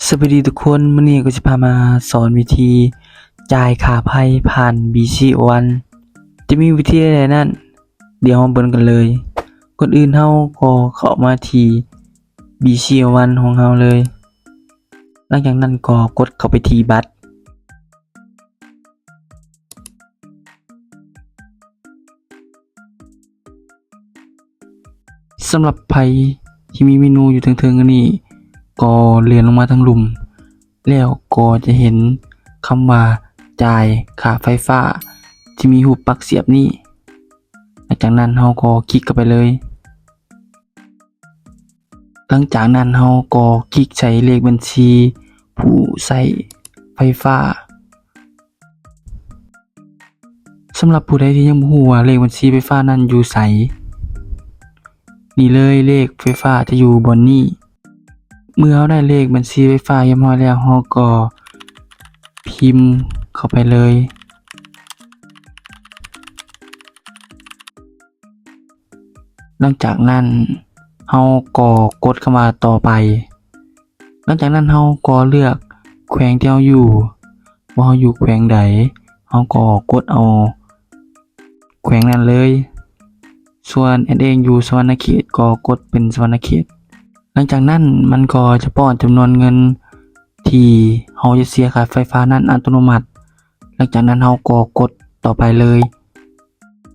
ສະບາຍດີທຸກຄົນ, ມື້ນີ້ກໍຊິພາມາສອນວິທີຈ່າຍຄ່າໄຟຜ່ານ BC One ຈະມີວິທີໃດນັ້ນ ດຽວເຮົາເບິ່ງກັນເລີຍ. ກ່ອນອື່ນເຮົາກໍເຂົ້າມາທີ່ BC One ຂອງເຮົາເລີຍ. ຫຼັງຈາກນັ້ນກໍກົດເຂົ້າໄປທີ່ບັດ. ສຳລັບໃຜທີ່ມີເມນູຢູ່ເທິງໆ ອັນນີ້ ກໍເລື່ອນລົງມາທາງລຸ່ມ ແລ້ວກໍຈະເຫັນຄຳວ່າ ຈ່າຍຄ່າໄຟຟ້າ ທີ່ມີຮູບປັກສຽບນີ້. ຫຼັງຈາກນັ້ນເຮົາກໍຄລິກເຂົ້າໄປເລີຍ. ຫຼັງຈາກນັ້ນເຮົາກໍຄລິກໃສ່ເລກບັນຊີຜູ້ໃຊ້ໄຟຟ້າ. ສຳລັບຜູ້ໃດທີ່ຍັງບໍ່ຮູ້ວ່າເລກບັນຊີໄຟຟ້ານັ້ນຢູ່ໃສ, ນີ້ເລີຍ, ເລກໄຟຟ້າຈະຢູ່ບ່ອນນີ້. ເມື່ອເຮົາໄດ້ເລກບັນຊີໄຟຟ້າຮຽບຮ້ອຍແລ້ວ, ເຮົາກໍພິມເຂົ້າໄປເລີຍ. ຫຼັງຈາກນັ້ນເຮົາກໍກົດຄຳວ່າຕໍ່ໄປ. ຫຼັງຈາກນັ້ນເຮົາກໍເລືອກແຂວງທີ່ເຮົາຢູ່ ວ່າເຮົາຢູ່ແຂວງໃດ, ເຮົາກໍກົດເອົາແຂວງນັ້ນເລີຍ. ສ່ວນແອດເອງຢູ່ສະຫວັນນະເຂດ ກໍກົດເປັນສະຫວັນນະເຂດ. ຫຼັງຈາກນັ້ນມັນກໍຈະປ້ອນຈຳນວນເງິນທີ່ເຮົາຈະເສຍຄ່າໄຟຟ້ານັ້ນອັດຕະໂນມັດ. ຫຼັງຈາກນັ້ນເຮົາກໍກົດຕໍ່ໄປເລີຍ.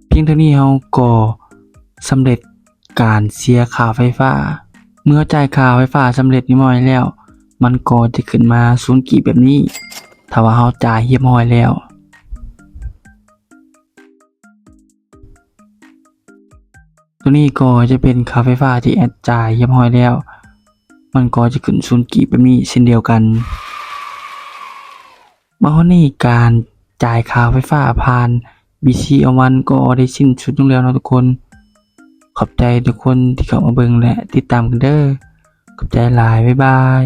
ພຽງເທົ່ານີ້ເຮົາກໍສຳເລັດການເສຍຄ່າໄຟຟ້າ. ເມື່ອເຮົາຈ່າຍຄ່າໄຟຟ້າສຳເລັດຮຽບຮ້ອຍແລ້ວ, ມັນກໍຈະຂຶ້ນມາສູນກີບແບບນີ້ ຖ້າວ່າເຮົາຈ່າຍຮຽບຮ້ອຍແລ້ວ. ໂຕນີ້ກໍຈະເປັນຄ່າໄຟຟ້າທີ່ແອດຈ່າຍຮຽບຮ້ອຍແລ້ວ, ມັນກໍຈະຂຶ້ນສູນກີບແບບນີ້ເຊັ່ນດຽວກັນ. ມາຮອດນີ້ການຈ່າຍຄ່າໄຟຟ້າຜ່ານ BC One ກໍໄດ້ສິ້ນສຸດລົງແລ້ວເນາະທຸກຄົນ. ຂອບໃຈທຸກຄົນທີ່ເຂົ້າມາເບິ່ງ ແລະ ຕິດຕາມກັນເດີ້. ຂອບໃຈຫຼາຍ, ບາຍບາຍ.